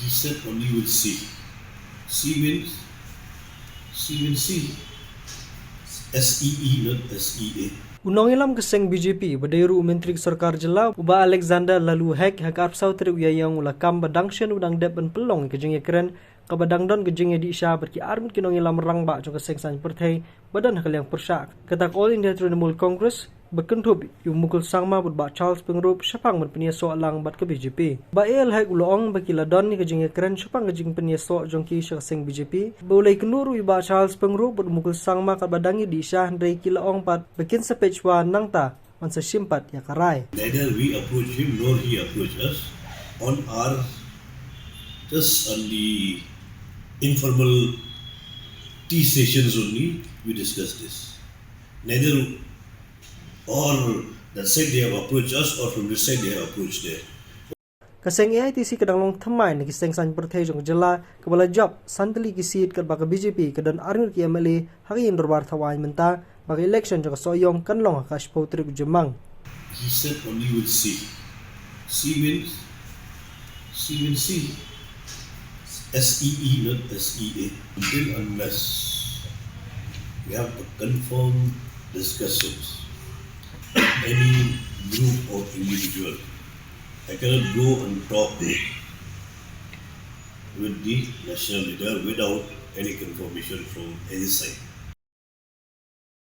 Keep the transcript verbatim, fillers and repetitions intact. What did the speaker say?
He said only we'll see. See means, see means see. S E E, not S E A. U nongïalam ka seng B J P ba dei ruh u Myntri ka Sorkar Jylla, u Bah Alexander Laloo Hek, ha ka arphew saw tarik u Ïaïong u la kam ba dang shen u dang dep ban pynlong ïa ka jingïakren kaba dang don ka jingïadih sha bad ki arngut ki nongïalam rangbah jong ka seng saiñ pyrthei ba don ha ka liang pyrshah, kata ka All India Trinamool Congress, ba kynthup ïa u Mukul Sangma bad Bah Charles Pyngrope shaphang ban pynïasoh lang bad ka B J P. Bah A L Hek u la ong ba ki la don ïa ka jingïakren shaphang ka jingpynïasoh jong ki sha ka seng B J P, ba u la ïakynduh ruh ïa u Bah Charles Pyngrope bad u Mukul Sangma katba dang ïadih sha, hynrei ki la ong pat ba kin sa peit shuwa nangta ban sa shim pat ïa ka rai. Neither we approach him nor he approach us. On our, just on the informal tea sessions only, we discuss this. Neither or that side they have approached us or from this side they have approached there. Ka seng A I T C ka dang long thymmai na ki seng saiñ pyrthei jong ka jylla kaba la jop san tylli ki seat, katba ka B J P ka don arngut ki M L A ha ka ïing dorbar thaw aiñ mynta, ba ka election jong ka Sohiong kan long ha ka shiphew tarik u Jymmang. He said only we'll see. See means, see means see. S E E, not S E A. Until unless we have a confirmed discussions, any group or individual, I cannot go and talk with the national leader without any confirmation from any side.